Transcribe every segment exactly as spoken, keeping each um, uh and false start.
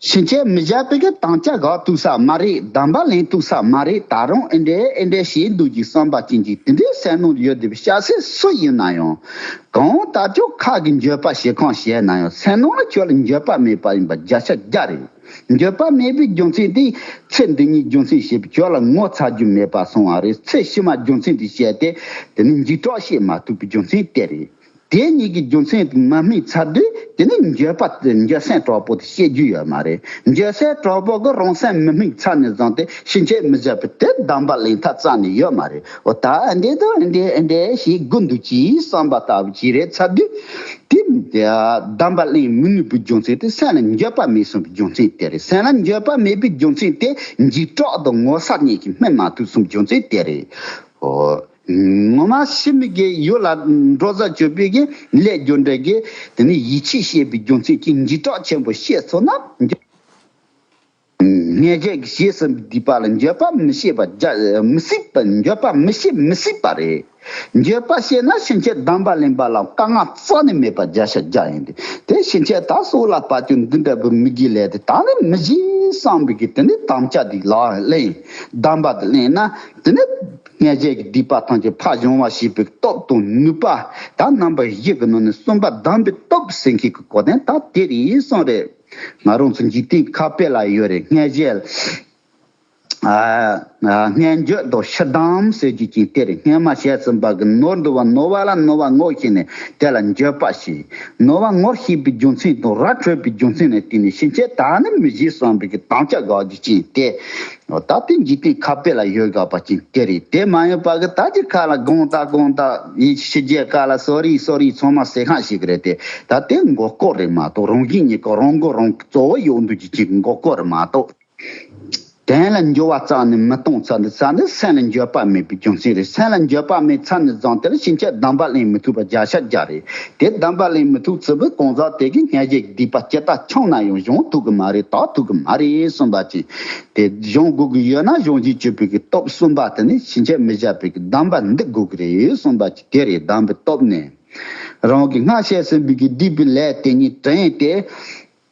ཕྱིན་ཆད་མི་བཞག་པའི་གི་དམ་བཅའ་འགག་ཐུབ་ས་མ་རེད། གདམས་པ་ལེན་ཐུབ་ས་མ་རེད། ད་རུང་ཨེ་འདྲས་ཨེ་འདྲས་བྱེད་འདུག་ཅིག་བསམ་པ་ཅན་གྱི་དེ་འདྲའི་སེམས་ནང་ཡོད་བསྡད་པའི་སྐྱ་སེར་སུ་ཡིན་ན་ཡང་། གང་ལྟར་ཁྱོད་ཁ་གི་འགྱོད་པ་བྱེད་ཁང་བྱས་ན་ཡང་སེམས་ནང་ལ་ཁྱོད་ལ་འགྱོད་པ་མེད་པ་ཡིན་པ་བརྒྱ་ཆ་བརྒྱ་རེད། འགྱོད་པ་མེད་པའི་རྒྱུ་མཚན་དེ། ཚེ་འདི་ཉིད་རྒྱུ་མཚན་བྱས་པའི་ཁྱོད་ལ་ངོ་ཚ་རྒྱུ་མེད་པ་སོང་བ་རེད། ཚེ་ཕྱི་མ་རྒྱུ་མཚན་དེ་བཤད་དེ། དེ་ནི་འཇིགས་སྐྲག་བྱེད་མ་ཐུབ་པའི་རྒྱུ་མཚན་དེ་རེད། དེ་གཉིས་ཀྱི་རྒྱུ་མཚན་དེ་མི་སྨིན་ཚར་དུས་དེ་ནི་འགྱོད་པ་དེ་འགྱོད་སེམས་དྲག་པོ་དེ་བཤད་རྒྱུ་ཡོད་མ་རེད། འགྱོད་སེམས་དྲག་པོ་གི་རང་སེམས་མི་སྨིན་ཚར་ནས་བཟུང་སྟེ་ཕྱིན་ཆད་མི་བཞག་པའི་དེ་གདམས་པ་ལེན་ཐབས་རྩ་ནས་ཡོད་མ་རེད། འོ་ད་འདི་དང་འདི་འདི་ཞིག་དགོས་འདུག་ཅེས་བསམ་པ་ལྟ་བུ་ཅིག་རེད་ཚར་དུས། དེ་གདམས་པ་ལེན་མི་ནུས་པའི་རྒྱུ་མཚན་དེ་སེམས་ལ་འགྱོད་པ་མེད་གསུངས་པའི་རྒྱུ་མཚན་དེ་རེད། སེམས་ལ་འགྱོད་པ་མེད་པའི་རྒྱུ་མཚན་དེ་འཇིགས་སྐྲག་དང་ངོ་ཚ་གཉིས་ཀྱིས་སྨིན་མ་ཐུབ་གསུངས་རྒྱུ་མཚན་དེ་རེད། འོ། ངོ་མ་ཕྱི་མི་གི་ཡུལ་ལ་འགྲོ་ས་བཅོས་པའི་གི་ལས་རྒྱུ་འབྲས་ཀྱི་དེ་ནི་ཡིད་ཆེས་བྱེད་པའི་རྒྱུ་མཚན་གྱིས་འཇིགས་སྐྲག་ཆེན་པོ་བྱས་ཚོར་ན། ངེད་ཅག་གིས་བྱས་ཟིན་པའི་སྡིག་པ་ལ་འགྱོད་པ་མི་བྱེད་པ་རྒྱ་མི་སྲིད་པ། འགྱོད་པ་མི་བྱེད་མི་སྲིད་པ་རེད། འགྱོད་པ་བྱས་ན་ཕྱིན་ཆད་གདམས་པ་ལེན་པ་ལ་དཀའ་ངལ་རྩ་ནས་མེད་པ་བརྒྱ་ཆ་བརྒྱ་ཡིན་ཏེ། དེ་ཕྱིན་ཆད་ད་སྲོག་ལ་བབ་ཀྱང་འདི་འདྲ་བུ་མི་དགེ་ལས་དེ་ད་ནི་མི་བྱེད་བསམ་པའི་གི་དེ་ནི་དམ་བཅའ་འདི་ལག་ལེན། གདམས་པ་འདི་ལེན་ན་དེ་ནི་ངེད་ཅག་གི་སྡིག་པ་ཐམས་ཅད་ཕར་སྦྱོང་བ་བྱེད་པའི་སྟོབས་དང་ནུས་པ། ད་རྣམ་པ་བཞི་གི་ནང་ནས་གསུམ་པ་གདམས་པའི་སྟོབས་ཟེར་མཁན་གྱི་གོ་དོན་ད་དེ་རེད་གསུངས་རེད། ང་རང་ཚོ་འཇིག་རྟེན་ཁ་དཔེ་ལ་ཡོད་རེད། སྔས་བྱས། ཨ། ཨ། སྔས་འགྱོད་དང་ཕྱི་གདམས་ཟེར་རྒྱུ་ཅིག་དེ་རེད། སྔས་མ་བྱས་ཟིན་པ་གི་ནོར་འདུ་བ་ནོར་བ་ལ་ནོར་བ་ངོ་ཤེས་ནས་དེ་ལ་འགྱོད་པ་བྱེད། ནོར་བ་ངོ་ཤེས་པའི་རྒྱུ་མཚན་དང་ར་འཕྲོད་པའི་རྒྱུ་མཚན་ནས་བརྟེན་ནས་ཕྱིན་ཆད་ད་ནི་མི་བྱེད་བསམ་པའི་གི་དམ་བཅའ་འགག་རྒྱུ་ཅིག་དེ། ད་དེ་འཇིག་རྟེན་ཁ་དཔེ་ལ་ཡོད་དགོས་པ་ཅིག་དེ་རེད། དེ་མ་ཡིན་པ་གི་ད་ཅི་ཁ་ལ་དགོངས་དག་དགོངས་དག་ཡིན། ཕྱི་རྒྱལ་ཁ་ལ་སོ་རི་སོ་རི་ཚང་མ་ཟེར་མཁན་ཞིག་རེད་དེ། ད་དེ་མགོ་སྐོར་རེད་མ་གཏོགས་རང་བཞིན་ཉིད་ཀྱི་རང་མགོ་རང་གཙོ་བོ་ཡོང་འདུག་ཅིག་ཅིག་མགོ་སྐོར་རེད་མ་གཏོགས། དོན་ལ་འགྱུར་བ་རྩ་ནས་མི་གཏོང་ཚར་འདི་ཚར་འདི་སེམས་ལ་འགྱོད་པ་མེད་པའི་རྒྱུ་མཚན་རེད། སེམས་ལ་འགྱོད་པ་མེད་ཚར་ནས་བཟུང་དེ་ལ་ཕྱིན་ཆད་གདམས་པ་ལེན་མི་ཐུབ་པ་བརྒྱ་ཆ་བརྒྱ་རེད། དེ་གདམས་པ་ལེན་མི་ཐུབ་ཚུལ་བུ་གང་ཟག་དེ་གིས་སྔས་བྱས་སྡིག་པ་ཇི་ལྟར་བྱུང་ན་ཡང་སྦྱོང་ཐུབ་ཀྱི་མ་རེད། དག་ཐུབ་ཀྱི་མ་རེད་གསུངས་པ་ཅིག་དེ་སྦྱོང་དགོས་ཀྱི་ཡོད་ན་སྦྱོང་བྱེད་སྤྱོད་པའི་གི་སྟོབས་གསུམ་པ་དེ་ནི་ཕྱིན་ཆད་མི་བཞག་པའི་གི་གདམས་པ་འདི་དགོས་ཀྱི་རེད་གསུངས་པ་ཅིག་དེ་རེད། གདམས་པའི་སྟོབས་ནི། རང་གིས་སྔར་བྱས་ཟིན་པའི་གི་སྡིག་པའི་ལས་དེ་ཉིད་དྲན་ཏེ།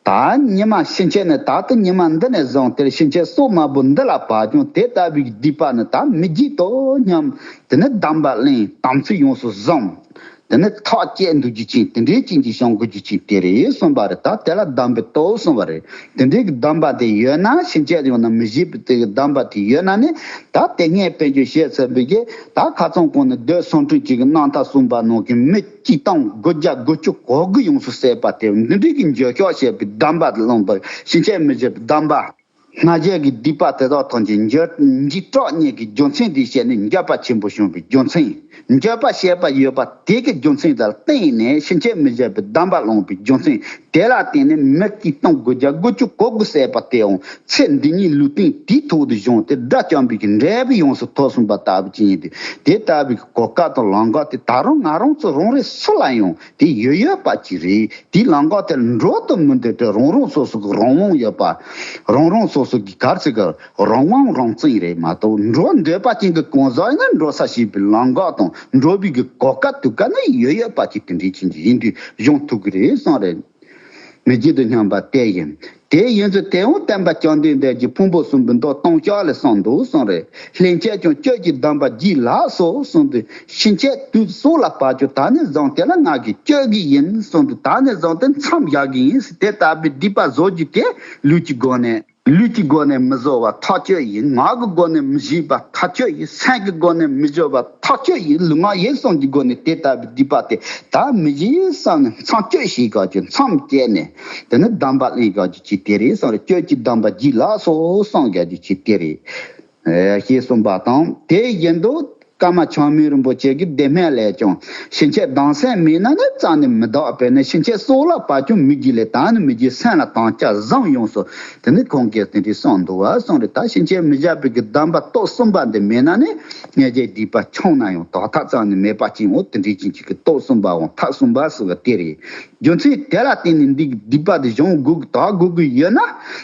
ད་ཉི་མ་ཕྱིན་ཆད་ནས་ད་ལྟ་ཉི་མ་འདི་ནས་བཟུང་སྟེ་ཕྱིན་ཆད་སྲོག་དམར་པོ་འདི་ལ་བབ་ཀྱང་དེ་ལྟ་བུའི་སྡིག་པ་ནི་ད་མི་བགྱིད་དོ་སྙམ། དེ་ནི་གདམས་པ་ལེན། དམ་ཚིག་ཡོངས་སུ་བཟུང་། དེ་ནི་ཐག་བཅད་འདུག་རྒྱུ་ཅན་དེ་འདྲའི་ཅན་གྱི་བྱུང་དགོས་རྒྱུ་ཅན་དེ་རེད་གསུངས་པ་རེད། ད་དེ་ལ་གདམས་པའི་སྟོབས་གསུངས་པ་རེད། དེ་འདྲའི་གི་གདམས་པ་དེ་ཡོད་ན་ཕྱིན་ཆད་ཡོང་ན་མི་བགྱིད་པའི་དེ་གི་གདམས་པ་དེ་ཡོད་ན་ནི། ད་དེ་སྔས་དཔལ་འབྱོར་བཤད་ཚར་བའི་གི་ད་ཁ་ཚང་ཁོང་ནི་འདོད་སོང་ཁྲིམས་གཅིག་གི་རྣམ་ཐར་གསུངས་པ་ནང་གི་མི། གཅིག་སྟོང་དགུ་བརྒྱ་དགུ་བཅུ་གོ་དགུ་ཡོངས་སུ་བསད་པ་དེ་འདི་འདྲའི་གི་འགྱོད་བཤགས་བྱས་པའི་གདམས་པ་བླངས་པ་ཕྱིན་ཆད་མི་བྱེད་པའི་གདམས་པ། སྔར་བྱས་ཀྱི་སྡིག་པ་དེ་དག་ཐམས་ཅད་འགྱོད་འཇིགས་སྐྲག་གཉིས་ཀྱི་རྒྱུ་མཚན་དེ་བཤད་ནས་འགྱོད་པ་ཆེན་པོ་བྱུང་བའི་རྒྱུ་མཚན། འགྱོད་པ་བྱས་པ་ཡོད་པ་དེ་གི་རྒྱུ་མཚན་དེ་ལ་བརྟེན་ནས་ཕྱིན་ཆད་མི་བྱེད་པའི་གདམས་པ་བླངས་པའི་རྒྱུ་མཚན་དེ་ལ་བརྟེན་ནས་མི་གཅིག་སྟོང་དགུ་བརྒྱ་དགུ་བཅུ་གོ་དགུ་བསད་པ་དེའང་ཚེ་འདི་ཉིད་ལུས་རྟེན་དེའི་ཐོག་ཏུ་བྱུང་སྟེ་དགྲ་བཅོམ་པའི་གི་འབྲས་བུ་ཡོངས་སུ་ཐོབ་སོང་བ་ལྟ་བུ་ཅན་ཡིན་ཏེ། དེ་ལྟ་བུའི་གོ་སྐབས་དང་ལམ་ཁ་དེ་ད་རུང་ང་རང་ཚོ་རང་རེ་སུ་ལ་ཡང་དེ་ཡོད་ཡོད་པ་ཅིག་རེད། དེའི་ལམ་ཁ་དེར་འགྲོ་དུ་མི་འདོད་དེ་རང་རང་སོ་སོ་གི་རང་དབང་ཡོད་པ། རང་རང་སོ་སོ་གི་གར་ཚིག་གི་རང་དབང་རང་བཙན་རེད་མ་གཏོགས་འགྲོ་འདོད་པ་ཅན་གྱི་གང་ཟག་ཡིན་ན་འགྲོ་ས་ཞེས་པའི་ལམ་ཁ་དང་འགྲོ་བའི་གི་གོ་སྐབས་དུས་སྐབས་ནི་ཡོད་ཡོད་པ་ཅིག་དེ་འདྲའི་ཕྱིན་ཅི་ཡིན་དུས་སྦྱོང་ཐུབ་ཀྱི་རེད་གསུངས་རེད། མི་བགྱིད་དོ་སྙམ་པ་དེ་ཡིན། དེ་ཡིན་ཚུལ་དེའང་བསྟན་པ་བཅོམ་ལྡན་འདས་ཀྱིས་ཕུང་པོ་གསུམ་པའི་མདོ་སྟོང་རྐྱང་ལས་གསུངས་འདུག་གསུངས་རེད། སླན་ཆད་ཀྱང་གཅོད་ཀྱི་གདམས་པ་བགྱིས་ལགས་སོ་གསུངས་ཏེ། ཕྱིན་ཆད་དུས་སྲོག་ལ་བབ་ཀྱང་ད་ནས་བཟུང་དེ་ལ་ང་གིས་གཅོད་ཀྱི་ཡིན་གསུངས་ཏེ། ད་ནས་བཟུང་དེ་མཚམས་བཞག་གི་ཡིན་ཟེར། དེ་ལྟ་བུའི་སྡིག་པ་བཟོ་རྒྱུ་དེ་ལུས་ཀྱི་སྒོ་ནས། ལུས་ཀྱི་སྒོ་ནས་མི་བཟོ་བ་ཐག་ཆོད་ཡིན། ངག་གི་སྒོ་ནས་མི་བྱེད་པ་ཐག་ཆོད་ཡིན། སེམས་ཀྱི་སྒོ་ནས་མི་སྦྱོར་བ་ཐག་ཆོད་ཡིན། ལུས་ངག་ཡིད་གསུམ་གྱི་སྒོ་ནས་དེ་ལྟ་བུའི་སྡིག་པ་དེ་ད་མི་བྱེད་བསམ་ནས་མཚམས་གཅོད་བྱེད་དགོས་ཀྱི། མཚམས་བཅད་ནས་དེ་ནི་གདམས་པ་ལེན་དགོས་ཀྱི་ཅིག་དེ་རེད་གསུངས་རེད། གཅོད་ཀྱི་གདམས་པ་བགྱིས་ལགས་སོ་གསུང་དགོས་ཀྱི་ཅིག་དེ་རེད། ཨེ། ཞེས་གསུངས་པ་དང་། དེ་བཞིན་དུ་ཀརྨ་ཆགས་མེད་རིན་པོ་ཆེ་གིས་བདེན་སྨོན་ལས་ཀྱང་ཕྱིན་ཆད་སྡང་སེམས་མེད་ན་ནི་རྩ་ནས་མི་འདག། དཔེར་ན་ཕྱིན་ཆད་སྲོག་ལ་བབ་ཀྱང་མི་བགྱིད་ལས། ད་ནི་མི་བགྱིད། སེམས་ལ་དམ་བཅའ་བཟང་ཡོངས་སུ། དེ་ནི་ཁོང་གིས་དེ་འདྲའི་གསུངས་འདུག་བ་གསུངས་རེད། ད་ཕྱིན་ཆད་མི་བཞག་པའི་གི་གདམས་པ་སྟོབས་གསུམ་པ་འདི་མེད་ན་ནི་སྔས་བྱས་སྡིག་པ་ཆུང་ན་ཡང་དག་ཐབས་རྩ་ནས་མེད་པ་ཅན། འོ་དེ་འདྲའི་ཅན་གཅིག་གི་སྟོབས་གསུམ་པའམ་ཐབས་གསུམ་པ་ཟེར་བ་དེ་རེད། རྒྱུ་མཚན་དེ་ལ་བརྟེན་ནས་འདི་སྡིག་པ་འདི་སྦྱོང་དགོས་ཀྱི་དག་དགོས་ཀྱི་ཡོད་ན།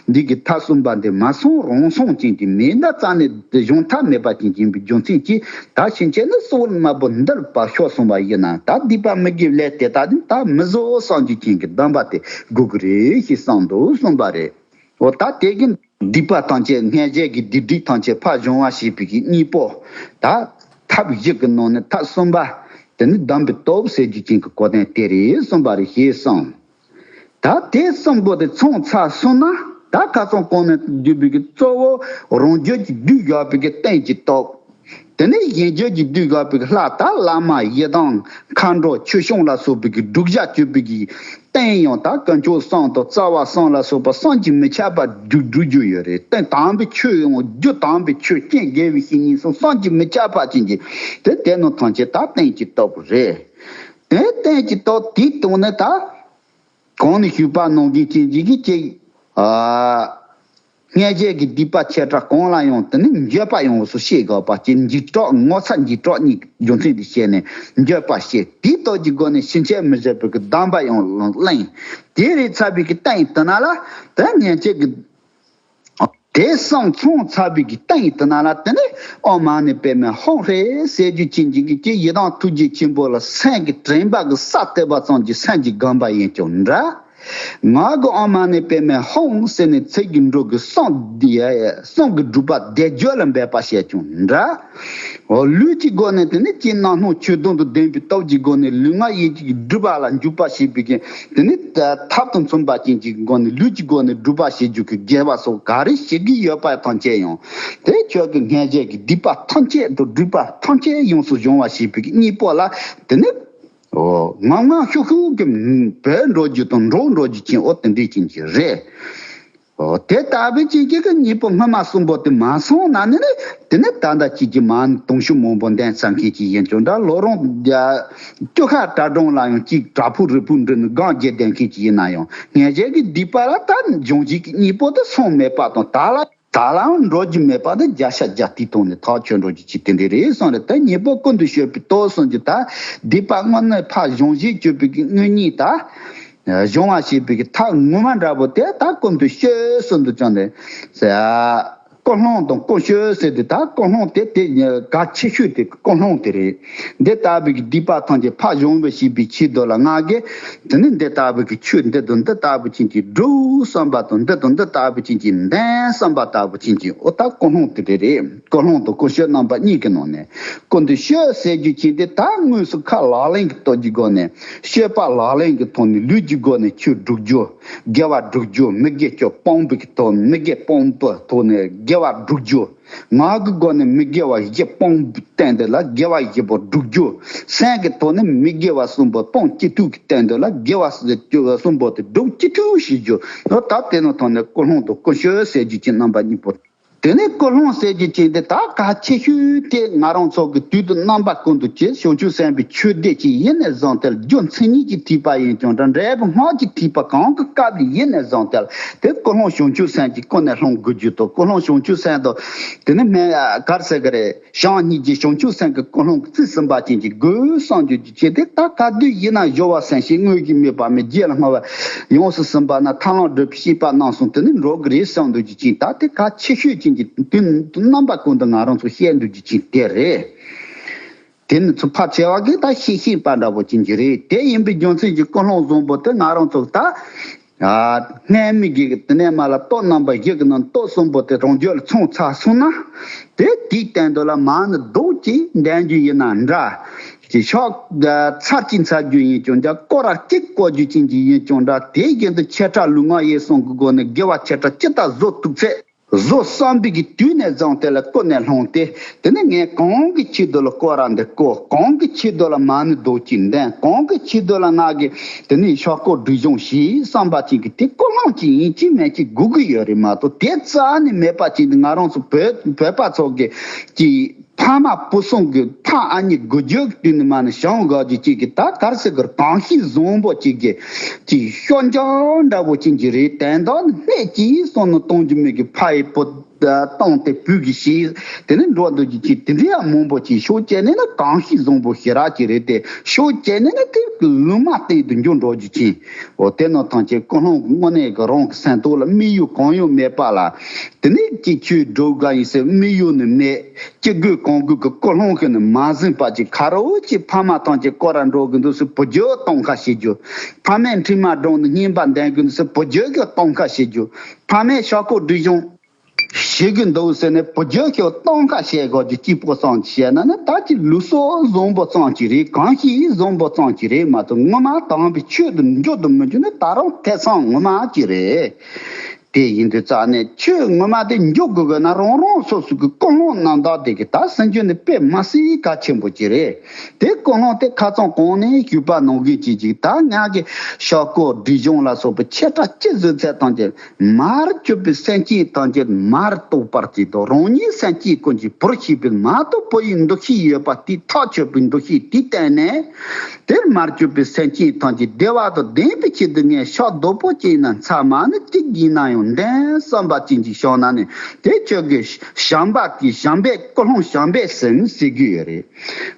འདི་གི་ཐབས་གསུམ་པ་འདི་མ་སོང་རང་སོང་ཅན་གྱི་མེད་ན་རྩ་ནས་སྦྱོང་ཐབས་མེད་པ་ཅན་ཡིན་པའི་རྒྱུ་མཚན་གྱིས། ད་ཕྱིན་ཆད་ནི་སྲོག་དམར་པོ་འདིར་བབ་ཤོག་གསུངས་པ་ཡིན་ན། ད་སྡིག་པ་མི་དགེ་ལས་དེ་དག་ནི་ད་མི་བཟོ་བསམ་རྒྱུ་ཅན་གྱི་གདམས་པ་དེ་དགོས་ཀྱི་རེད་ཞེས་གསུངས་འདུག་གསུངས་པ་རེད། འོ་ད་དེ་གི་སྡིག་པ་ཐམས་ཅད་སྔོན་བྱས་ཀྱི་སྡིག་སྒྲིབ་ཐམས་ཅད་ཕར་སྦྱོང་བ་ཞེས་པའི་གི་གཉིས་པོ། ད་ཐབས་བཞི་གི་ནང་ནས་ཐབས་གསུམ་པ། དེ་ནི་སྡོམ་པའི་སྟོབས་ཟེར་རྒྱུ་ཅན་གྱི་གོ་དོན་དེ་རེད་གསུངས་པ་རེད་ཞེས་གསུངས། ད་དེ་གསུམ་པོ་དེ་ཚང་ཚར་སོང་ན། ད་ཁ་སང་གོང་ནས་བརྗོད་པའི་གི་གཙོ་བོ་རང་རྒྱུད་ཀྱི་བསྡུས་བཞག་པའི་གི་རྟེན་གྱི་སྟོབས། དེ་ནས་གཞན་རྒྱུད་ཀྱི་བསྡུས་བཞག་པའི་གི་ལྷ་དང་བླ་མ་ཡི་དམ་མཁའ་འགྲོ་ཆོས་སྐྱོང་ལ་སོགས་པའི་གི་བསྒྲུབ་བྱ་སྤྱོད་པའི་གི་རྟེན་ཡང་དག་དཀོན་མཆོག་གསུམ་དང་རྩ་བ་གསུམ་ལ་སོགས་པ་བསམ་གྱིས་མི་ཁྱབ་པ་བསྒྲུབ་བསྒྲུབ་རྒྱུ་ཡོད་རེད། རྟེན་དམ་པའི་ཆོས་ཡང་རྒྱུ་དམ་པའི་ཆོས་རྐྱེན་དགེ་བའི་བཤེས་གཉེན་སོགས་བསམ་གྱིས་མི་ཁྱབ་པ་ཅན་གྱི་དེ་དེ་རྣམས་ཐམས་ཅད་ད་རྟེན་གྱི་སྟོབས་རེད། དེ་རྟེན་གྱི་སྟོབས་དེའི་སྟེང་ནས་ད་གོང་ནས་ཞུས་པ་ནང་བཞིན་ཅན་གྱི་གཅིག་ཨ། སྔོན་བྱས་ཀྱི་སྡིག་པ་ཆེ་ཕྲ་གང་ལ་ཡང་དེ་ནི་འགྱོད་པ་ཡོངས་སུ་ཤེས་དགོས་པ་ཅིག་འཇིགས་སྐྲག་ངོ་ཚ་འཇིགས་སྐྲག་གཉིས་ཀྱི་རྒྱུ་མཚན་དུ་བྱས་ནས་འགྱོད་པ་བསྐྱེད། དེའི་སྟོབས་ཀྱི་སྒོ་ནས་ཕྱིན་ཆད་མི་བྱེད་པའི་གི་སྡོམ་པ་ཡང་བླངས། དེ་རེད་ཚར་བའི་གི་རྟེན་དེ་ན་ལ་དེ་སྔོན་བྱས་ཀྱི་དེ་གསུམ་ཚང་ཚར་བའི་གི་རྟེན་དེ་ན་ལ་དེ་ནི་ཨོཾ་མ་ཎི་པདྨེ་ཧཱུྃ་ཧྲཱིཿཟེར་རྒྱུ་ཅན་གྱི་གི་ཡི་དམ་ཐུགས་རྗེ་ཆེན་པོ་ལ་སེམས་ཀྱི་དྲན་པ་གི་ས་བལྟས་པ་ཙམ་གྱིས་སེམས་ཀྱི་སྒོམ་པ་ཡིན་ཀྱང་འདྲ། ང་གི་ཨོཾ་མ་ཎི་པདྨེ་ཧཱུྃ་ཟེར་ནས་ཚིག་གི་འགྲོ་གི་གསུང་འདི་ཡ་གསུང་གི་སྒྲུབ་པ་བཟླས་བརྗོད་ལ་འབད་པ་བྱས་ཀྱང་འདྲ། འོ་ལུས་ཀྱི་སྒོ་ནས་དེ་ནི་ཅི་རྣམ་སྣང་ཆོས་དོན་དང་ལྡན་པའི་སྟོབས་ཀྱི་སྒོ་ནས་ལུས་ངག་ཡིད་ཀྱི་སྒྲུབ་པ་ལ་འཇུག་པ་བྱེད་པའི་གི་དེ་ནི་ཐབས་དང་མཚུངས་པ་ཅན་གྱི་སྒོ་ནས་ལུས་ཀྱི་སྒོ་ནས་སྒྲུབ་པ་བྱེད་རྒྱུ་གི་དགེ་བ་སོགས་ག་རེ་བྱེད་ཀྱི་ཡོད་པ་ཐམས་ཅད་ཡང་དེ་ཁྱོད་ཀྱི་སྔོན་བྱས་ཀྱི་སྡིག་པ་ཐམས་ཅད་དང་སྒྲིབ་པ་ཐམས་ཅད་ཡོངས་སུ་སྦྱོང་བ་བྱེད་པའི་གི་གཉིས་པོ་ལ་དེ་ནི། ཨོ། ངང་ངང་ཤུགས་ཤུགས་ཀྱིས་བོད་འགྲོ་རྒྱུ་དང་འགྲོ་འགྲོ་རྒྱུ་ཅན་འོ་དེ་འདྲའི་ཅན་གྱི་རེད། ཨོ། དེ་ལྟ་བུའི་ཅན་གྱི་གི་གཉིས་པོ་སྔ་མ་གསུམ་པོ་དེ་མ་སོང་ན་ནི་ནི་དེ་ནི་ད་ལྟ་ཅིག་གི་མ་དུང་ཕྱུར་མང་པོ་འདོན་ཚར་མཁན་ཅིག་ཡིན་ཀྱང་འདྲ། ལོ་རང་བཅུ་ཁ་གྲྭ་གྲོང་ལ་ཡང་ཅིག་བྲག་ཕུག་རི་ཕུག་འདྲ་ནི་སྒང་བརྒྱད་འདོན་མཁན་ཅིག་ཡིན་ན་ཡང་སྔོན་བྱས་ཀྱི་སྡིག་པ་ལ་ད་འབྱུང་བཞི་གི་གཉིས་པོ་དེ་སོང་མེད་པ་དང་ད་ལ། ད་ལའང་འགྲོ་རྒྱུ་མེད་པ་ནི་བརྒྱ་ཆ་བརྒྱ་དེའི་ཐོག་ནས་ཐག་ཆོད་འགྲོ་རྒྱུ་ཅིག་དེ་འདྲ་རེད་གསུངས་རེད། ད་གཉིས་པོ་ཀུན་ཏུ་སྤྱོད་པའི་སྟོབས་གསུངས་རྒྱུ་ད་སྡིག་པ་དངོས་གནས་ཕར་སྦྱོང་བྱེད་སྤྱོད་པའི་གི་དངོས་གཉིས་ད་སྦྱོང་བ་བྱེད་པའི་གི་ཐབས་ངོ་མ་འདྲ་པོ་དེ་ད་ཀུན་ཏུ་སྤྱོད་གསུངས་འདུག་ཀྱང་ནས་ཀུན་སློང་དང་ཀུན་སྤྱོད་ཟེར་དུས་ད་ཀུན་སློང་དེ་དེ་གལ་ཆེ་ཤོས་དེ་ཀུན་སློང་དེ་རེད། འདི་ལྟ་བུའི་གི་སྡིག་པ་ཐམས་ཅད་ཕར་སྦྱོང་བ་བྱེད་པའི་ཆེད་དུ་ལ་ང་གིས་དེ་ནི་འདི་ལྟ་བུའི་གི་ཆོས་འདི་དང་འདི་ལྟ་བུ་ཅན་གྱི་སྒྲུབ་བསམ་པ་དང་འདི་དང་འདི་ལྟ་བུ་ཅན་གྱི་འདོན་བསམ་པ་ལྟ་བུ་ཅན་གྱི་འོ་ད་ཀུན་སློང་དེ་རེད། ཀུན་སློང་དང་ཀུན་སྤྱོད་རྣམ་པ་གཉིས་ཀྱི་ནང་ནས་ཀུན་ཏུ་སྤྱོད་ཟེར་རྒྱུ་ཅན་དེ་ད་དངོས་སུ་ཁ་ལག་ལེན་གྱི་སྟོབས་ཀྱི་སྒོ་ནས་སྤྱོད་པ་ལག་ལེན་གྱི་ཐོག་ནས་ལུས་ཀྱི་སྒོ་ནས་ཆོས་སྒྲུབ་རྒྱུ། དགེ་བ་སྒྲུབ་རྒྱུ། མི་དགེ་བཅུ་སྤོང་བའི་གི་ཐོག་མི་དགེ་སྤོང་བའི་ཐོག་ནས་དགེ་བ་སྒྲུབ་རྒྱུ། ངག་གི་སྒོ་ནས་མི་དགེ་བ་བཞི་སྤོང་བའི་སྟེང་དེ་ལ་དགེ་བ་བཞི་པོ་སྒྲུབ་རྒྱུ། སེམས་ཀྱི་ཐོག་ནས་མི་དགེ་བ་གསུམ་པོ་སྤོང་བྱེད་ཐུབ་ཀྱི་སྟེང་དེ་ལ་དགེ་བ་གསུམ་པོ་དེ་སྒྲུབ་བྱེད་ཐུབ་ཞེས་རྒྱུ། ད་དེ་ནི་ཐོག་ནས་ཀུན་སློང་དང་ཀུན་སྤྱོད་ཟེར་རྒྱུ་ཅན་རྣམ་པ་གཉིས་པོ། དེ་ནས་ཀུན་སློང་ཟེར་རྒྱུ་ཅན་དེ་ད་གལ་ཆེ་ཤོས་དེ་ང་རང་ཚོ་གི་དུས་དང་རྣམ་པ་ཀུན་ཏུ་ཅི་བྱང་ཆུབ་སེམས་དཔའི་ཆོས་སྡེ་གཅིག་ཡིན་ནས་བཟུང་སྟེ་རྒྱུ་མཚན་ཉིད་ཀྱི་ཐེག་པ་ཡིན་ཀྱང་འདྲ། འབྲས་བུ་སྔགས་ཀྱི་ཐེག་པ་གང་གི་སྐབས་ལ་ཡིན་ནས་བཟུང་སྟེ་དེ་ཀུན་སློང་བྱང་ཆུབ་སེམས་ཀྱི་ཀུན་ནས་སློང་དགོས་རྒྱུ་དང་ཀུན་སློང་བྱང་ཆུབ་སེམས་དང་དེ་ནི་སྨན་གར་ཟེར་གི་རེད། བྱང་སྙིང་རྗེ་བྱང་ཆུབ་སེམས་ཀྱི་ཀུན་སློང་གི་རྩིས་ཟིན་པ་ཅན་གྱི་དགོས་བསམ་རྒྱུ་གྱི་ཆེད་དེ་ད་ག་དུས་ཡིན་ན་སྦྱོར་བ་སེམས་བསྐྱེད་དངོས་གཞི་དམིགས་པ་མེད་རྒྱུད་ལ་བསྔོ་བ་ཡོངས་སུ་ཟིན་པ་ན་ཐར་ལམ་བགྲོད་པའི་ཤེས་པ་རྣམ་གསུམ་དེ་ནི་འགྲོ་གི་རེད་བསམ་འདུག་རྒྱུ་ཅན་ད་དེ་གལ་ཆེ་ཤོས་ཅན་གྱི་དུས་རྣམ་པ་ཀུན་ཏུ་ང་རང་ཚོ་བཤད་འདུག་རྒྱུ་ཅན་དེ་རེད། དེ་ནི་ཚོ་ཕལ་ཆེ་བ་གིས་ད་ཤེས་ཤེས་པ་འདྲ་པོ་ཅན་གྱི་རེད། དེ་ཡིན་པའི་རྒྱུ་མཚན་གྱི་ཀུན་སློང་བཟང་པོ་དེ་ང་རང་ཚོ་ད། ཨ། སྔོན་མའི་གི་དེ་ནས་མ་ལ་སྟོབས་རྣམ་པ་བཞི་གི་ནང་སྟོབས་གསུམ་པོ་དེ་རང་རྒྱུད་ལ་ཚང་ཚར་སོང་ན། དེ་དེའི་སྟེང་དུ་ལ་མ་ཎི་རྡོག་གཅིག་འདོན་རྒྱུ་ཡིན་ན་འདྲ། ཅིག་ཤོག་ཚར་གཅིག་ཚར་རྒྱུ་ཡིན་ཀྱང་འདྲ། སྐོར་ར་གཅིག་བསྐོར་རྒྱུ་ཅན་གྱི་ཡིན་ཀྱང་འདྲ། དེའི་རྒྱུན་དུ་ཆེ་ཕྲ་ལུས་ངག་ཡིད་གསུམ་གྱི་སྒོ་ནས་དགེ་བ་ཆེ་ཕྲ་ཅི་ལྟར་བཟོ་ཐུབ་ཚད། བཟོ་བསམ་པའི་གི་དུས་ནས་བཟུང་དེ་ལ་ཀུན་ནས་སློང་སྟེ། དེ་ནས་ངས་གང་གི་ཆེད་དུ་ལ་སྐོར་ར་འདི་བསྐོར། གང་གི་ཆེད་དུ་ལ་མ་ཎི་རྡོག་གཅིག་འདོན། གང་གི་ཆེད་དུ་ལ་ང་གི་དེ་ནས་ཤོག་སྐོར་སྒྲིག་སྦྱོང་བྱེད་བསམ་པ་ཅན་གྱི་དེ་ཀུན་སློང་ཅིག་ཡིན་གཅིག་མིན་གཅིག་དགོས་ཀྱི་ཡོད་རེད་མ་གཏོགས། དེ་རྩ་ནས་མེད་པ་ཅིག་འདི་ང་རང་ཚོ་བོད་བོད་པ་ཚོ་གི་ཀྱི་ཕ་མ་བུ་གསུམ་གྱི་ཕ་ཨ་མྱེས་དགུ་བརྒྱུད་ཀྱི་དུས་ནས་མ་ཎི་བྱང་དགའ་རྒྱུ་གཅིག་གི་ད་གར་སི་གར་གང་ཤེས་བཟང་པོ་གཅིག་གི་ཅིག་ཤོག་འཇག་འདྲ་པོ་ཅན་གྱི་རེད། དོན་དག་ནི་སྣེ་གཅིག་སོང་ནས་གཏོང་རྒྱུ་མེད་ཀྱི་ཕ་ཡི་བུ། བཏང་སྟེ་བོད་ཀྱི་ཞིག་དེ་ནི་འགྲོ་འདུག་རྒྱུ་ཅིག་དེ་འདྲའི་ཡང་མང་པོ་ཅིག་ཤོག་བྱས་ནས་ན་གང་ཤེས་བཟང་པོ་ཞེ་དྲག་ཅིག་རེད་དེ། ཤོག་བྱས་ནས་ན་དེ་ལུང་མ་བསྟན་དུ་འགྱུར་འགྲོ་རྒྱུ་ཅིག་འོ་དེ་ནང་ཐམས་ཅད་ཀུན་སློང་གི་དངོས་གནས་ཀྱི་རང་གི་སེམས་ཐོག་ལ་དམིགས་ཡུལ་གང་ཡང་མེད་པ་ལ། དེ་ནས་ཀྱི་ཆོས་སྒྲུབ་ག་ཡིན་ཟེར་དམིགས་ཡུལ་ནི་མེད། ཅི་དགོས་གང་དགོས་ཀྱི་ཀུན་སློང་གིས་ནི་མ་ཟིན་པ་ཅིག་ཁ་རོ་ཅིག་ཕ་མ་ཐམས་ཅད་སྐོར་ར་འགྲོ་གི་འདུག་ཟེར་བུ་རྒྱུད་གཏོང་ཁ་བྱེད་རྒྱུ། ཕ་མས་འཕྲིན་མ་སྒྲོན་ནས་བསྙེན་པ་འདོན་གི་འདུག་ཟེར་བུ་རྒྱུད་ཀྱི་གཏོང་ཁ་བྱེད་རྒྱུ། ཕ་མས་ཤག་ཁོག་སྒྲིབ་སྦྱོང་བྱེད་གི་འདུག་ཟེར་ནས་བུ་རྒྱུད་ཀྱི་གཏོང་ཁ་བྱེད་དགོས་ཀྱི་སྐྱིད་པོ་ཙམ་བྱས་ན་ནི་ད་ཀྱི་ལུགས་སྲོལ་བཟང་པོ་ཙམ་ཅིག་རེད། གང་ཞིག་བཟང་པོ་ཙམ་ཅིག་རེད་མ་གཏོགས་ངོ་མ་དམ་པའི་ཆོས་དུ་འགྱུར་དུ་མི་འགྱུར་ནི་ད་རུང་ཐེ་ཚོམ་ངོ་མ་ཅིག་རེད། དེ་ཡིན་དུས་ཙང་ནས་ཆོས་ངོ་མ་དེ་འཇོག་དགོས་དགོས་ན་རང་རང་སོ་སོ་གི་ཀུན་སློང་རྣམ་དག་དེ་གི་ད་སེམས་རྒྱུད་ནི་དཔེ་མ་སྲིད་གལ་ཆེན་པོ་ཅིག་རེད། དེ་ཀུན་སློང་དེ་ཁ་ཚང་གོང་ནས་ཞུས་པ་ནང་བཞིན་ཅིག་ཅིག་ད་ང་གི་ཤག་ཁོག་སྒྲིབ་སྦྱོང་ལ་སོགས་པའི་ཆེ་ཕྲ་ཅི་བཟོས་ཚད་ཐམས་ཅད་མར་གྱུར་པའི་སེམས་ཅན་ཐམས་ཅད་མར་གཏོགས་པར་བྱེད་དོ། རང་ཉིད་སེམས་ཅན་ཀུན་གྱི་བུར་ཤེས་པའི་མ་གཏོགས་བུ་ཡི་འདུ་ཤེས་ཡོད་པ་དེ་ཐག་ཆོད་པའི་འདུ་ཤེས་དེ་བསྟན་ནས། དེར་མར་གྱུར་པའི་སེམས་ཅན་ཐམས་ཅད་བདེ་བ་དང་ལྡན་པའི་ཆེད་དུ་ངས་ཤག་རྡོག་པོ་གཅིག་ན་ཚ་མ་ནི་གཅིག་ཡིན་ན་ཡང་ལྡན་བསམ་པ་ཅན་གྱི་ཤག་ན་ནི་དེ་ཁྱོད་ཀྱི་བྱམས་པ་གི་བྱམས་པས་ཀུན་སློང་བྱམས་པས་ཟིན་ཟེར་རྒྱུ་ཡོད་རེད།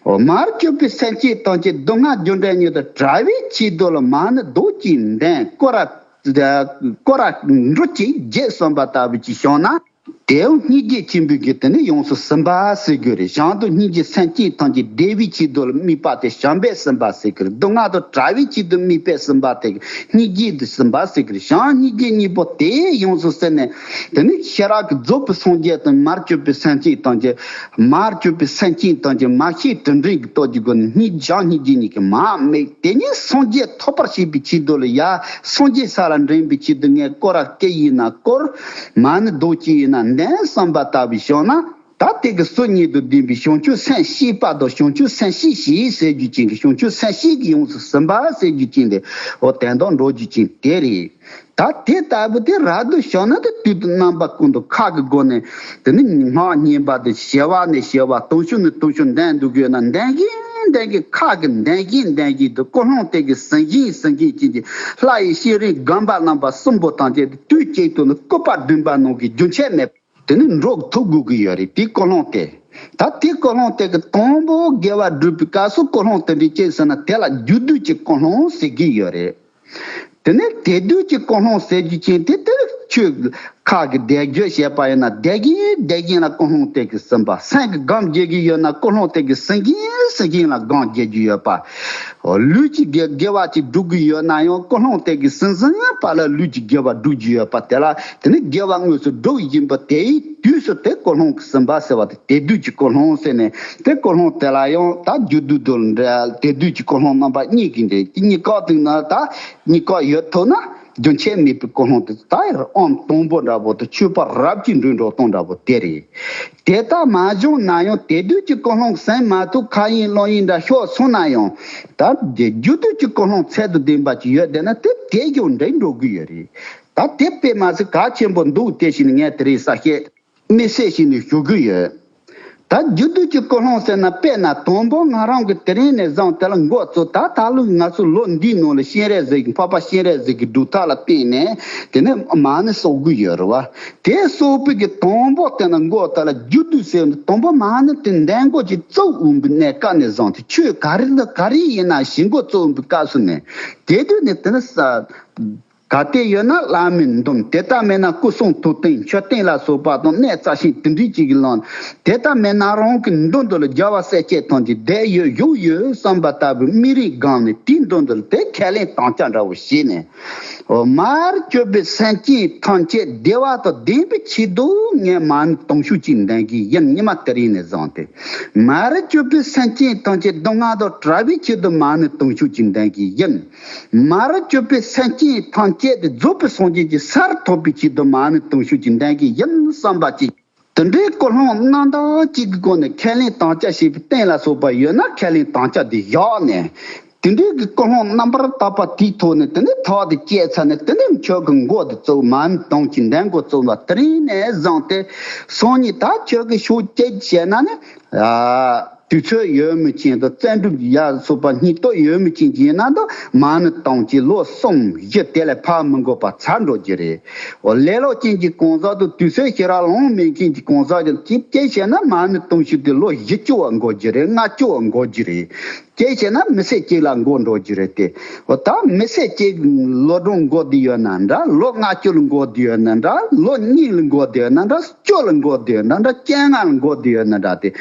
འོ་མར་གྱུར་པའི་སེམས་ཅན་ཐམས་ཅད་སྡུག་བསྔལ་རྒྱུ་འབྲས་གཉིས་དང་བྲལ་བའི་ཆེད་དུ་ལ་མ་ནི་རྡོག་གཅིག་ལྡན་སྐོར་ར་སྐོར་ར་འབྲུ་གཅིག་བརྒྱད་བསམ་པ་ལྟ་བུ་ཅིག་ཤག་ན། དེའང་སྙིང་རྗེ་ཆེན་པོའི་གི་དེ་ནི་ཡོངས་སུ་ཟིན་པ་ཟེར་རྒྱུ་རེད། བྱང་དུ་སྙིང་རྗེ་སེམས་ཅན་ཐམས་ཅད་བདེ་བའི་ཆེད་དུ་ལ་དམིགས་པ་དེ་བྱམས་པས་ཟིན་པ་ཟེར་གི་རེད། སྡུག་བསྔལ་དང་བྲལ་བའི་ཆེད་དུ་དམིགས་པས་ཟིན་པ་དེ་སྙིང་རྗེ་དུ་ཟིན་པ་ཟེར་གི་རེད། བྱང་སྙིང་རྗེ་གཉིས་པོ་དེ་ཡོངས་སུ་ཟིན་ནས་དེ་ནི་ཤེས་རབ་ཀྱི་རྫོགས་པའི་སངས་རྒྱས་དང་མར་གྱུར་པའི་སེམས་ཅན་ཐམས་ཅད་མར་གྱུར་པའི་སེམས་ཅན་ཐམས་ཅད་མ་ཤེས་དྲིན་དྲན་གྱི་སྟོབས་ཀྱི་སྒོ་ནས་སྙིང་བྱང་སྙིང་རྗེ་གཉིས་ཀྱི་མ་དམིགས་དེ་ཉིད་སངས་རྒྱས་ཐོབ་པར་བྱེད་པའི་ཆེད་དུ་ལ་ཡ་སངས་རྒྱས་ས་ལ་འདྲེན་པའི་ཆེད་དུ་ངས་སྐོར་ར་སྐད་ཡིན་ན་སྐོར། མ་ནི་རྡོག་གཅིག་ཡིན་ན་ལྡན་བསམ་པ་ལྟ་བུའི་ཤག་ན། ད་དེ་གི་སོ་གཉིས་དང་ལྡན་པའི་བྱང་ཆུབ་སེམས་བསྐྱེད་པ་དང་བྱང་ཆུབ་སེམས་བསྐྱེད་བྱེད་ཟེར་རྒྱུ་ཅན་གྱི་བྱང་ཆུབ་སེམས་བསྐྱེད་ཀྱི་ཡོངས་སུ་ཟིན་པ་ཟེར་རྒྱུ་ཅན་དེ་འོ་དོན་དག་འགྲོ་རྒྱུ་ཅན་དེ་རེད། ད་དེ་ལྟ་བུ་དེ་རབ་ཏུ་བྱུང་ན་དེ་དུས་དང་རྣམ་པ་ཀུན་ཏུ་ཁ་གི་སྒོ་ནས་དེ་ནི་སྔགས་བསྙེན་པ་དེ་ཞི་བ་ནས་ཞི་བ་དུང་ཕྱུར་ནས་དུང་ཕྱུར་འདོན་འདུག་ཡོད་ན་འདོན་གིན་འདོན་གིན་ཁ་གི་འདོན་གིན་འདོན་གིན་དུ་ཀུན་སློང་དེ་གི་ཟིན་གིན་ཟིན་གིན་ཅན་གྱི་ལྷ་ཡི་ཤེས་རིག་སྒོམ་པ་རྣམ་པ་གསུམ་པོ་དང་བཅས་ཏེ་དུས་གཅིག་ཏུ་ནི་སྐུད་པ་བདུན་པ་ནང་གི་རྒྱུན་ཆད་མེད་པ་དེ་ནི་འགྲོ་ཐུབ་དགོས་ཀྱི་ཡོད་རེད། དེ་ཀུན་སློང་དེ། ད་དེ་ཀུན་སློང་དེ་གི་དང་པོ་དགེ་བ་སྒྲུབ་པའི་སྐབས་སུ་ཀུན་སློང་དེ་འདྲའི་ཅི་ཟེར་ན་དེ་ལ་རྒྱུ་དུས་ཀྱི་ཀུན་སློང་ཟེར་གྱི་ཡོད་རེད། དེ་ནས་དེ་དུས་ཀྱི་ཀུན་སློང་ཟེར་རྒྱུ་ཅན་དེ་དེ་ཆོས་ཁ་གི་བཟླས་བརྗོད་བྱས་པ་ཡིན་ན་བཟླས་གིན་བཟླས་གིན་ལ་ཀུན་སློང་དེ་གི་ཟིན་པ། སེམས་ཀྱི་སྒོམ་བྱེད་ཀྱི་ཡོད་ན་ཀུན་སློང་དེ་གི་ཟིན་གིན་ཟིན་གིན་ལ་སྒོམ་བྱེད་ཀྱི་ཡོད་པ། ལུས་ཀྱི་དགེ་དགེ་བ་ཅིག་སྒྲུབ་ཀྱི་ཡོད་ན་ཡང་ཀུན་སློང་དེ་གི་ཟིན་ཟིན་པ་ལ་ལུས་ཀྱི་དགེ་བ་སྒྲུབ་ཀྱི་ཡོད་པ་དེ་ལ་དེ་ནི་དགེ་བ་དངོས་སུ་སྒྲུབ་བཞིན་པ་དེའི་དུས་སུ་དེ་ཀུན་སློང་གི་ཟིན་པ་ཟེར་བ་དེ་དེ་དུས་ཀྱི་ཀུན་སློང་ཟེར་ནས་དེ་ཀུན་སློང་དེ་ལ་ཡང་ད་རྒྱུ་དུས་དང་འབྲེལ་དེ་དུས་ཀྱི་ཀུན་སློང་རྣམ་པ་གཉིས་ཀྱི་འབྲེལ་གྱི་གཉིས་ཀ་དུས་ན་ད་གཉིས་ཀ་ཡོད་ཐུབ་ན་རྒྱུན་ཆད་མེད་པའི་ཀུན་སློང་དེ་ད་ཡར་ཨོམ་དང་པོ་འདྲ་པོ་དེ་མཆོད་པ་རབ་ཀྱི་འབྲུ་འགྲོ་སྟངས་འདྲ་པོ་དེ་རེད། དེ་ལྟར་མ་བྱུང་ན་ཡང་དེ་དུས་ཀྱི་ཀུན་སློང་ཟིན་མ་ཐུབ་མཁའ་དབྱིངས་ཀློང་དབྱིངས་འདྲ་ཤོར་སོང་ན་ཡང་ད་རྒྱུ་དུས་ཀྱི་ཀུན་སློང་ཚད་དང་ལྡན་པ་ཅིག་ཡོད་བསྡད་ན་དེ་དེ་ཀྱང་འགྲིག་འགྲོ་གི་ཡོད་རེད། ད་དེ་དཔེ་མ་སྲིད་གལ་ཆེན་པོ་འདུག་དེ་བཞིན་ངས་དེ་རིང་གསལ་བཤད་དམིགས་བསལ་བྱས་ནས་ཞུ་གི་ཡོད། ད་རྒྱུ་དུས་ཀྱི་ཀུན་སློང་ཟེར་ན་དཔེར་ན་དང་པོ་ང་རང་གི་དེ་རིང་ནས་བཟུང་དེ་ལ་འགོ་བཙུགས། ད་ད་ལོ་ང་ཚོ་ལོ་འདིའི་ནང་ལ་སྤྱན་རས་གཟིགས་ཀྱི་འཕགས་པ་སྤྱན་རས་གཟིགས་ཀྱི་སྒྲུབ་ཐབས་ལ་བརྟེན་ནས་དེ་ནས་མ་ཎི་གསོག་གི་ཡོད་རེད་བ། དེ་གསོག་པའི་གི་དང་པོ་དེ་ན་འགོ་དེ་ལ་རྒྱུ་དུས་ཟེར་ནས་དང་པོ་མ་ཎི་དེ་འདོན་འགོ་ཅིག་བཙུགས་འོང་པའི་གནས་སྐབས་ནས་བཟུང་སྟེ་ཆོས་ག་རེ་དང་ག་རེ་ཡིན་ན་ཞིག་འགོ་བཙུགས་འོང་པའི་སྐབས་སུ་ནས་དེ་དུས་ནས་དེ་ནས་ས། གལ་ཏེ་ཡོད་ན་བླ་མའི་འདོམས། དེ་ལྟ་མེད་ན་སྐུ་གསུང་ཐུགས་རྟེན་མཆོད་རྟེན་ལ་སོགས་པ་དང་གནས་རྩ་ཆེན་དེ་འདྲའི་ཅིག་གི་ལམ། དེ་ལྟ་མེད་ན་རང་གི་མདུན་དུ་ལ་རྒྱལ་བ་སྲས་བཅས་ཐམས་ཅད་བསྡད་ཡོད་བཞུགས་ཡོད་བསམ་པ་ལྟ་བུའི་དམིགས་རིམ་བསྒོམས་ནས་དེའི་མདུན་དུ་ལ་དེ་ཁས་ལེན་དམ་བཅའ་འདྲ་བོ་བྱས་ནས། འོ་མར་གྱུར་པའི་སེམས་ཅན་ཐམས་ཅད་བདེ་བ་དང་ལྡན་པའི་ཆེད་དུ་ངས་མ་ཎི་དུང་ཕྱུར་གཅིག་འདོན་གྱི་ཡིན། ཉི་མ་དེ་རིང་ནས་བཟུང་སྟེ། མར་གྱུར་པའི་སེམས་ཅན་ཐམས་ཅད་སྡུག་བསྔལ་དང་བྲལ་བའི་ཆེད་དུ་མ་ཎི་དུང་ཕྱུར་གཅིག་འདོན་གྱི་ཡིན། མར་གྱུར་པའི་སེམས་ཅན་ཐམས་ཅད་དེ་རྫོགས་པའི་སངས་རྒྱས་ཀྱི་སར་ཐོབ་པའི་ཆེད་དུ་མ་ཎི་དུང་ཕྱུར་གཅིག་འདོན་གྱི་ཡིན་བསམ་པ་ཅིག་དེ་འདྲའི་ཀུན་སློང་རྣམ་དག་ཅིག་གི་སྒོ་ནས་ཁས་ལེན་དམ་བཅའ་བྱས་པའི་རྟེན་ལ་སོགས་པ་ཡོད་ན་ཁས་ལེན་དམ་བཅའ་དེ་བཞག་ནས། དེ་འདྲའི་གི་ཀུན་སློང་རྣམ་པར་དག་པ་དེའི་ཐོག་ནས་དེ་ནས་ཐག་དེ་བཅད་ཚར་ནས་དེ་ནས་ཁྱོད་ཀྱི་འགོ་དེ་བཙུགས། མ་ཎི་དུང་ཕྱུར་གཅིག་འདོན་འགོ་བཙུགས་པ་དེ་རིང་ནས་བཟུང་སྟེ་སང་ཉིན་ད་ཁྱོད་ཀྱི་ཤུགས་ཅིག་བྱས་ན་ནི། ཨ། དུས་ཚོད་ཡོད་མི་ཅན་དང་བཙན་གྲུབ་ཡ་སོགས་པ་སྙིང་སྟོབས་ཡོད་མི་ཅན་གྱི་ཡིན་ན་ད་མ་ཎི་དུང་ཅིག་ལོ་གསུམ་བཞི་དེ་ལས་ཕར་མི་འགོར་བར་ཚར་འགྲོ་རྒྱུ་རེད། འོ་ལེ་ལོ་ཅན་གྱི་གང་ཟག་དང་དུས་ཚོད་ཞེ་དྲག་ལོང་མེད་མཁན་གྱི་གང་ཟག་ཅིག་ཅིག་བྱས་ན་མ་ཎི་དུང་ཞིག་དེ་ལོ་བཞི་བཅུ་བ་འགོར་རྒྱུ་རེད། ལྔ་བཅུ་བ་འགོར་རྒྱུ་རེད། ཅིག་བྱས་ན་མི་ཚེ་གཅིག་ལ་འགོར་འགྲོ་རྒྱུ་རེད་དེ། འོ་ད་མི་ཚེ་གཅིག་ལོ་གྲངས་འགོར་བསྡད་ཡོད་ན་འདྲ། ལོ་ལྔ་བཅུ་ལ་འགོར་བསྡད་ཡོད་ན་འདྲ། ལོ་གཉིས་ལ་འགོར་བསྡད་ཡོད་ན་འདྲ། བཅུ་ལ་འགོར་བསྡད་ཡོད་ན་འདྲ། བཅོ་ལྔ་ལ་འགོར་བསྡད་ཡོད་ན་འདྲ་དེ།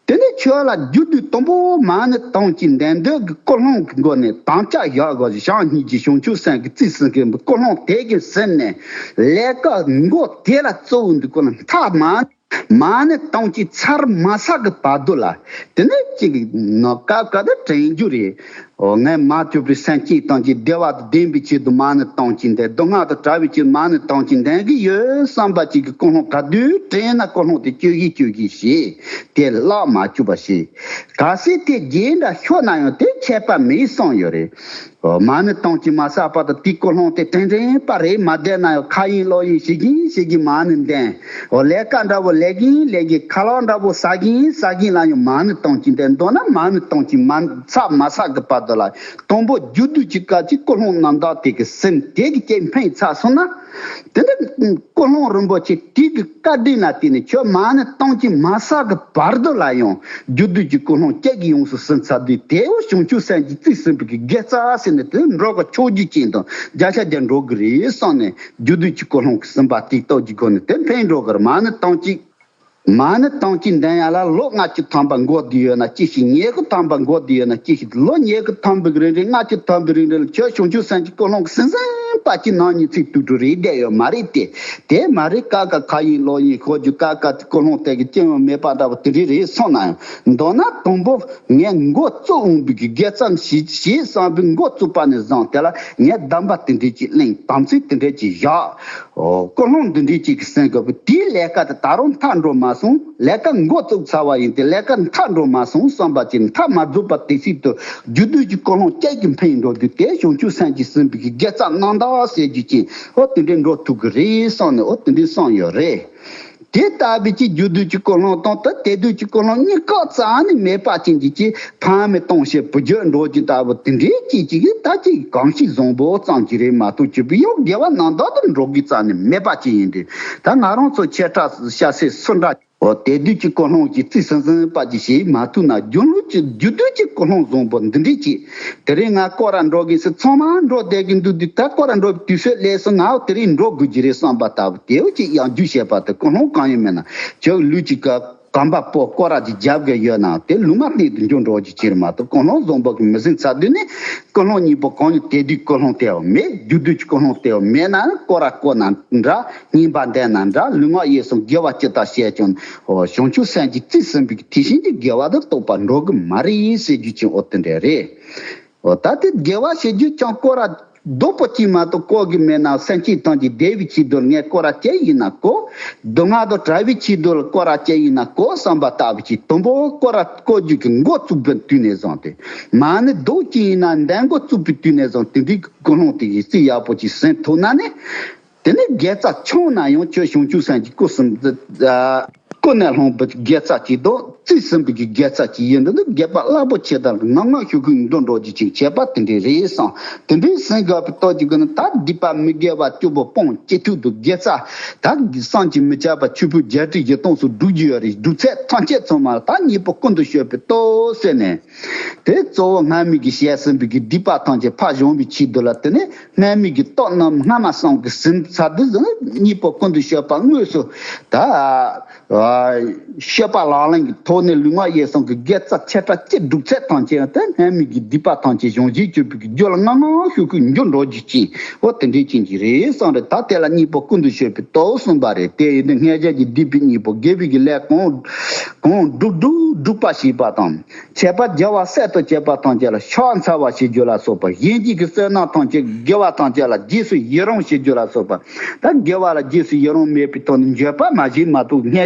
དེ་ནས་ཁྱོད་ལ་རྒྱུ་དུས་དང་པོ་མ་ཎི་དུང་ཅིག་འདོན་འདོད་ཀྱི་ཀུན་སློང་གི་སྒོ་ནས་དམ་བཅའ་བཞག་དགོས། བྱང་སྙིང་རྗེ་བྱང་ཆུབ་སེམས་ཀྱི་རྩིས་ཟིན་མཁན་པའི་ཀུན་སློང་དེ་གི་ཟིན་ནས་ལས་ཀ་མགོ་དེ་ལ་གཙོ་བོ་འདི་ཀུན་སློང་མཐའ་མ་མ་ཎི་དུང་ཅིག་ཚར་མ་ཚར་གི་བར་དུ་ལ་དེ་ནས་ཅིག་ནོ་སྐབས་སྐབས་དུ་དྲན་རྒྱུ་རེད། འོ་ངས་མ་ཐུབ་པའི་སེམས་བསྐྱེད་དང་གཅིག་བདེ་བ་དང་ལྡན་པའི་ཆེད་དུ་མ་ཎི་དུང་ཅིག་འདོན། སྡུག་བསྔལ་དང་བྲལ་བའི་ཆེད་དུ་མ་ཎི་དུང་ཅིག་འདོན་གྱི་ཡོད་བསམ་པ་ཅིག་གི་ཀུན་སློང་ག་དུས་དྲན་ན་ཀུན་སློང་དེ་བཅོས་གཞི་བཅོས་གཞི་བྱེད། དེ་བརླག་མ་བཅུག་པ་བྱེད། གལ་སྲིད་དེ་རྗེས་འདྲ་ཤོར་ན་ཡང་དེ་ཆད་པ་མེད་གསུངས་ཡོད་རེད། འོ་མ་ཎི་དུང་ཅིག་མ་ཚར་བར་དུ་དེའི་ཀུན་སློང་དེ་དྲན་དྲན་པ་རེད། མ་བསྡད་ན་ཡང་ཁ་ཡིན་ལག་ཡིན་བྱེད་ཀྱིན་བྱེད་ཀྱིན་མ་ཎི་འདོན། འོ་ལས་ཀ་འདྲ་བོ་ལས་ཀྱིན་ལས་ཀྱིན་ཁ་ལག་འདྲ་བོ་ཟ་གྱིན་ཟ་གྱིན་ལ་ཡང་མ་ཎི་དུང་ཅིག་འདོན། མདོར་ན་མ་ཎི་དུང་ཅིག་མ་ཚར་མ་ཚར་གི་བར་དུ་ལ་དང་པོ་རྒྱུ་དུས་ཀྱི་སྐབས་ཀྱི་ཀུན་སློང་རྣམ་དག་དེ་གི་ཟིན། དེ་གི་རྐྱེན་ཕན་ཚར་སོང་ན། དེ་འདྲ་ཀུན་སློང་རིན་པོ་ཆེ་དེ་གི་བཀའ་དྲིན་ལ་བརྟེན་ནས་ཁྱོད་མ་ཎི་དུང་ཅིག་མ་ཚར་གི་བར་དུ་ལ་ཡང་རྒྱུ་དུས་ཀྱི་ཀུན་སློང་ཅིག་གི་ཡོངས་སུ་ཟིན་ཚར་དུས་དེ་འོ་བྱང་ཆུབ་སེམས་ཀྱི་རྩིས་ཟིན་པའི་གི་དགེ་རྩ་ཟེར་ནས་དེ་འགྲོ་གི་ཆོག་རྒྱུ་ཅན་དང་བརྒྱ་ཆ་བརྒྱ་འགྲོ་གི་རེད་བསམ་ནས་རྒྱུ་དུས་ཀྱི་ཀུན་སློང་གི་ཟིན་པ་དེ་སྟོབས་ཀྱི་སྒོ་ནས་དེ་ཕན་འགྲོ་གི་རེད། མ་ཎི་དུང་ཅིག་མ་ཎི་དུང་ཅིག་འདོན་ཡ་ལ་ལོ་ལྔ་བཅུ་ཐམ་པ་འགོར་བསྡད་ཡོད་ན་ཅི་ཞིག་ཉེར་དགུ་ཐམ་པ་འགོར་བསྡད་ཡོད་ན་ཅི་ཞིག་ལོ་ཉེར་དགུ་ཐམ་པའི་རིང་རེད། ལྔ་བཅུ་ཐམ་པའི་རིང་རེད། ཁྱོད་བྱང་ཆུབ་སེམས་ཀྱི་ཀུན་སློང་གི་ཟིན་ཟིན་པ་ཅིག་ནང་ཉིན་ཚིག་ཏུ་ཏུ་རེད་བསྡད་ཡོད་མ་རེད་དེ། དེ་མ་རེད། ཀ་ཀ་ཁ་ཡིན་ལོ་ཡིན་ཤོར་རྒྱུ། ཀ་ཀ་ཀུན་སློང་དེ་གི་སྐྱོན་ཡང་མེད་པ་འདྲ་བོ་དེ་འདྲ་རེད་སོང་ན་ཡང་མདོར་ན་དང་པོ་ངས་འགོ་བཙུགས་འོང་བའི་གི་དགེ་རྩ་ཞིག་བྱེད་བསམ་པའི་འགོ་བཙུགས་པ་ནས་བཟུང་དེ་ལ་ངས་གདམས་པ་དེ་འདྲ་ཅིག་གླེང་། དམ་ཚིག་དེ་འདྲ་ཅིག་བཞག་ཨོ། ཀུན་སློང་འདི་འདྲའི་གཅིག་གི་སེམས་སྐབས་དེའི་ལས་ཀ་དེ་ད་རུང་མཐའ་འགྲོ་མ་སོང་། ལས་ཀ་འགོ་བཙུགས་ཚར་བ་ཡིན་ཏེ་ལས་ཀ་མཐའ་འགྲོ་མ་སོང་བསམ་པ་ཅིག་མཐའ་མ་རྫོགས་པ་དེ་སྲིད་དུ་རྒྱུ་དུས་ཀྱི་ཀུན་སློང་ཅིག་གི་འཕེན་འགྲོ་རྒྱུ་དེ་བྱང་ཆུབ་སེམས་ཀྱིས་ཟིན་པའི་གི་དགེ་རྩ་རྣམ་དག་ཟེར་རྒྱུ་ཅན་འོ་དེ་འདྲའི་འགྲོ་ཐུབ་ཀྱི་རེད་བསམ་ནས་འོ་དེ་འདྲའི་བསམ་ཡོད་རེད། དེ་ལྟ་བུའི་ཅིག་རྒྱུ་དུས་ཀྱི་ཀུན་སློང་དང་ད་དེ་དུས་ཀྱི་ཀུན་སློང་གཉིས་ཀ་རྩ་ནས་མེད་པ་ཅན་གྱི་ཅིག་ཕ་མས་གཏོང་བྱེད་བུ་རྒྱུད་འགྲོ་རྒྱུ་ལྟ་བུ་དེ་འདྲའི་ཅིག་ཅིག་གིས་ད་ཅིག་གང་ཞིག་བཟང་པོ་ཙམ་ཅིག་རེད་མ་གཏོགས་ཅིག་བུ་ཡང་དགེ་བ་རྣམ་དག་ཏུ་འགྲོ་དགོས་རྩ་ནས་མེད་པ་ཅིག་ཡིན་ཏེ། ད་ང་རང་ཚོ་ཆེ་ཕྲ་ཤ་ཚ་སུ་འདྲ་འོ་དེ་དུས་ཀྱི་ཀུན་སློང་གི་རྩིས་ཟིན་ཟིན་པ་ཅིག་བྱེད་མ་ཐུབ་ན་རྒྱུ་ལུགས་ཀྱི་རྒྱུ་དུས་ཀྱི་ཀུན་སློང་བཟང་པོ་འདི་འདྲའི་ཅིག་དེ་རིང་ང་སྐོར་ར་འགྲོ་དགོས་སུ་ཚང་མ་འགྲོ་བསྡད་ཀྱི་འདུག་དུས་ད་སྐོར་ར་འགྲོ་དུས་ཚོད་སླེབས་སོང་། ང་དེ་རིང་འགྲོ་དགོས་ཀྱི་རེད་བསམ་པ་ལྟ་བུ་དེའུ་ཅིག་ཡང་རྒྱུ་བྱས་པ་དེ་ཀུན་སློང་གང་ཡང་མེད་ན་ཁྱོད་ལུས་ཀྱི་སྐབས། གོམ་པ་སྤོ་སྐོར་ར་ཅིག་རྒྱབ་དགོས་ཡོད་ན་དེ་ལུང་མ་སྟེང་དུ་འགྱོ་འགྲོ་རྒྱུ་ཅིག་རེད་མ་གཏོགས་ཀུན་སློང་བཟང་པོ་གི་མི་ཟིན་ཚར་དུས་ནི་ཀུན་སློང་གཉིས་པོ་གང་ཡིན་དེ་དུས་ཀུན་སློང་དེའོ་མེད། རྒྱུ་དུས་ཀྱི་ཀུན་སློང་དེའོ་མེད་ན་སྐོར་ར་སྐོར་ན་འདྲ། བསྙེན་པ་འདོན་ན་འདྲ། ལུས་ངག་ཡིད་གསུམ་དགེ་བ་ཅི་ལྟར་བྱས་ཀྱང་འོ་བྱང་ཆུབ་སེམས་ཀྱི་རྩིས་ཟིན་པའི་དེ་བཞིན་གྱི་དགེ་བ་དུ་རྟོགས་པར་འགྲོ་གི་མ་རེད་ཟེར་རྒྱུ་ཅིག་འོ་དེ་འདྲ་རེད། འོ་ད་དེ་དགེ་བ་བྱེད་རྒྱུ་ཅང་སྐོར་ར་རྡོག་པོ་གཅིག་མ་གཏོགས་བཀོལ་གི་མེད་ན་སེམས་ཅན་ཐམས་ཅད་བདེ་བའི་ཆེད་དུ་ངས་སྐོར་ར་བྱས་ཡིན་ན་གོ། སྡུག་བསྔལ་དང་བྲལ་བའི་ཆེད་དུ་སྐོར་ར་བྱས་ཡིན་ན་གོ་བསམ་པ་ལྟ་བུ་ཅིག་དུམ་བུ་སྐོར་ར་བཀོལ་རྒྱུ་གི་འགོ་བཙུགས་པའི་དུས་ནས་བཟུང་སྟེ་མ་ཎི་རྡོག་གཅིག་ཡིན་ན་འདོན་འགོ་བཙུགས་པའི་དུས་ནས་བཟུང་དེ་འདྲའི་ཀུན་སློང་དེ་ཡི་རྩིས་ཡག་པོ་ཅིག་ཟིན་ཐུབ་ན་ནི། དེ་ནས་དགེ་རྩ་ཆུང་ན་ཡང་ཁྱོད་བྱང་ཆུབ་སེམས་ཀྱི་སྐུ་གསུམ་ཨ་ཀུན་ནས་བསླངས་པའི་དགེ་རྩ་ཅིག་དང་རྩིས་ཟིན་པའི་གི་དགེ་རྩ་ཅིག་ཡིན་འདུག་དགེ་བ་རླབས་པོ་ཆེ་དང་ངང་ངམ་ཤུགས་ཀྱིས་འགྲོ་འགྲོ་རྒྱུ་ཅིག་བྱས་པ་དེ་འདྲའི་རེད་བསམ། དེ་འདྲའི་སེམས་དགའ་བའི་སྟོབས་ཀྱི་སྒོ་ནས་ད་སྡིག་པ་མི་དགེ་བ་བཅུ་པོ་སྤོང་བྱེད་ཐུབ་འདུག་དགེ་རྩ་ད་བསམ་གྱིས་མི་ཁྱབ་པ་ཆོས་ཕུང་བརྒྱད་ཁྲི་བཞི་སྟོང་སུ་སྒྲུབ་རྒྱུ་ཡོད་རེད། སྒྲུབ་ཚད་ཐམས་ཅད་ཚང་མ་ལ་ད་གཉིས་པོ་ཀུན་ཏུ་སྤྱོད་པའི་སྟོབས་ཟེར་ནས། དེ་གཙོ་བོ་སྔ་མའི་གི་བྱས་ཟིན་པའི་གི་སྡིག་པ་ཐམས་ཅད་ཕར་སྦྱོང་བའི་ཆེད་དུ་ལ་དེ་ནས་སྔ་མའི་གི་སྟོབས་རྣམས་སྔ་མ་བསམ་གི་ཟིན་ཚར་དུས་ཟིན་གཉིས་པོ་ཀུན་ཏུ་སྤྱོད་པ་དངོས་སུ་ད་སྤྱོད་པ་ལག་ལེན་གྱི་ཐོག་ནས་ལུས་ངག་ཡིད་གསུམ་གི་དགེ་རྩ་ཆེ་ཕྲ་ཅི་སྒྲུབ་ཚད་ཐམས་ཅད་དེ་སྔ་མའི་གི་སྡིག་པ་ཐམས་ཅད་སྦྱོང་བྱེད་གྱུར་པའི་གི་རྒྱུ་ལ་ངང་ངམ་ཤུགས་ཀྱིས་འགྱུར་འགྲོ་རྒྱུ་ཅིག་འོ་དེ་འདྲའི་ཅན་གྱི་རེད་བསམ་རེད། ད་དེ་ལ་གཉིས་པོ་ཀུན་ཏུ་སྤྱོད་པའི་སྟོབས་གསུངས་པ་རེད། དེ་ཡིན་དུས་སྔས་རྒྱ་གི་སྡིག་པའི་གཉིས་པོ་དགེ་བའི་གི་ལས་གང་གང་སྒྲུབ་སྒྲུབ་སྒྲུབ་པ་ཞེས་པ་དང་། ཆད་པ་བརྒྱ་བ་སྲད་དུ་བྱེད་པ་ཐམས་ཅད་ལ་ཕྱག་འཚལ་བ་ཞེས་བརྗོད་ལ་སོགས་པ། གཞན་གྱི་གི་བསོད་ནམས་ཐམས་ཅད་དགེ་བ་ཐམས་ཅད་ལ་རྗེས་སུ་ཡི་རང་ཞེས་བརྗོད་ལ་སོགས་པ། ད་དགེ་བ་ལ་རྗེས་སུ་ཡི་རང་མེད་པའི་ཐོག་ནས་འགྱོད་པ་མ་བྱེད་མ་གཏོགས་སྔས་